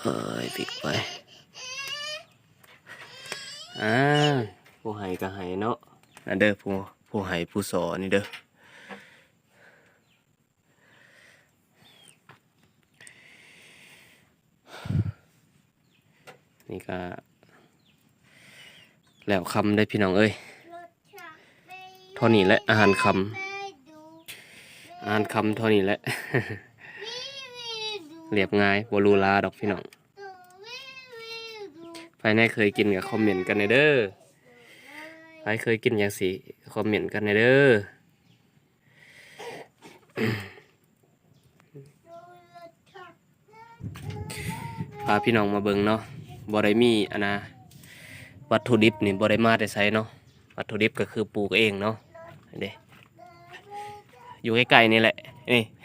ເອີຍ ປິດໄວ້. ອ່າ ຜູ້ໃຫ້ກໍໃຫ້ເນາະ ອັນເດີ ຜູ້ ຜູ້ໃຫ້ຜູ້ສໍນີ້ເດີ. ນີ້ກໍແລ້ວຄ່ຳເດ້ພີ່ນ້ອງເອີຍ. ເທົ່ານີ້ແຫຼະ ອາຫານຄ່ຳ ອາຫານຄ່ຳເທົ່ານີ້ແຫຼະ. ລຽບງ່າຍ ບໍ່ຫຼູຫຼາດອກພີ່ນ້ອງ. ໃຜໃນເຄີຍກິນກໍຄອມເມັນກັນແດ່ເດີ. ໃຜເຄີຍກິນຈັ່ງຊີ້ ຄອມເມັນກັນແດ່ເດີ. ພາພີ່ນ້ອງມາເບິ່ງເນາະ ບໍ່ໄດ້ມີອັນນາ ວັດຖຸດິບນີ້ບໍ່ໄດ້ມາແຕ່ໃສເນາະ. ວັດຖຸດິບກໍຄືປູກເອງເນາະ ເດ້ ຢູ່ໃກ້ໆນີ້ແຫຼະ. ນີ້